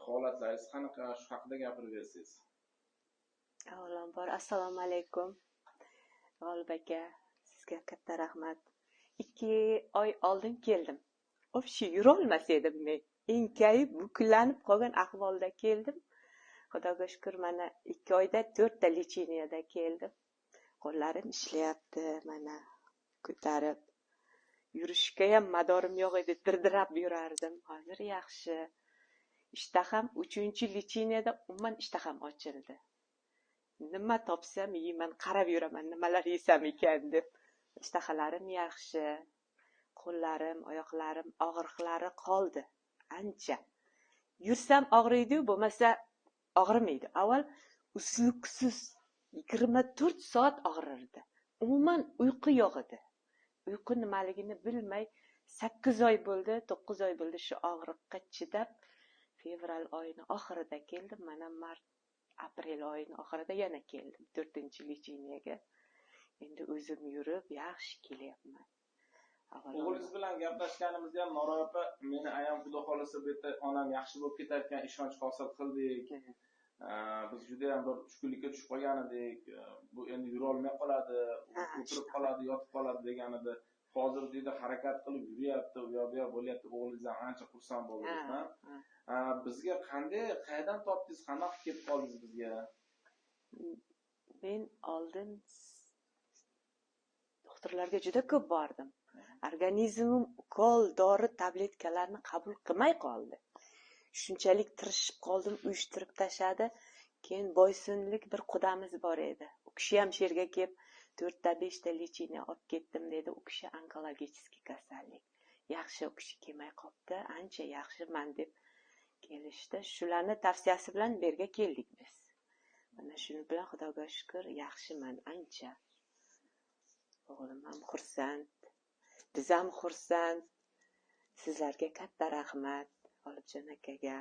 Holatlaringiz qanaqa, shu haqida gapirib bersangiz. Avvalambor, assalomu alaykum. G'olib aka, sizga katta rahmat. 2 oy oldin keldim. Вообще yurolmas edim men. Enkayib, buklanib qolgan ahvolda keldim. Xudoga shukur, mana 2 oyda 4 ta лечение da keldim. Qo'llarim ishlayapti, mana ko'tarib. Yurishga ham madorim yo'q edi, dirdirab yurardim. Hozir yaxshi. Ishtaham 3-лечение da umuman ishtaham ochildi. Nima topsam yeyman, qarab yuraman, nimalar yesam ekan deb. Ishtahalarim yaxshi. Qo'llarim, oyoqlarim og'riqlari qoldi ancha. Yursam og'riydi-yu, bo'lmasa og'rimaydi. Avval uzluksiz 24 soat og'rirdi. Umuman uyqu yo'q edi. Uyqu nimaligini bilmay 8 oy bo'ldi, 9 oy bo'ldi shu og'riqqa chidab. Fevral oyini oxirida keldim, mana mart, aprel oyini oxirida yana keldim 4-лечение ga. Endi o'zim yurib yaxshi kelyapman. O'g'lingiz bilan gaplashganimizda ham Noroy opa, meni ayam xudo xohlasa bu yerda onam yaxshi bo'lib ketar ekan, ishonch hosil qildik. Biz juda ham bir tushkunlikka tushib qolgan edik. Bu endi yurolmay qoladi, o'tirib qoladi, yotib qoladi degan edi. Hozir deydi, harakat qilib yuryapti, u yoq bu yoq bo'lyapti. O'g'lingiz ham ancha xursand bo'ldi bizdan. Bizga qanday, qayerdan topdingiz, qanaqa kelib qoldingiz bizga? Men oldin doktorlarga juda ko'p bordim. Organizmim ukol, dori, tabletkalarni qabul qilmay qoldi. Shunchalik tirishib qoldim, uyushtirib tashladi. Keyin boysunlik bir qudamiz bor edi. U kishi ham shu yerga kelib 4 ta 5 ta лечение olib ketdim dedi. U kishi onkologический kasallik. Yaxshi, u kishi kelmay qolibdi, ancha yaxshiman deb kelishdi. Shularni tavsiyasi bilan bu yerga keldik biz. Mana shuni bilan Xudoga shukur yaxshiman ancha. O'g'lim ham xursand, biz ham xursand. Sizlarga katta rahmat, G'olibjon akaga.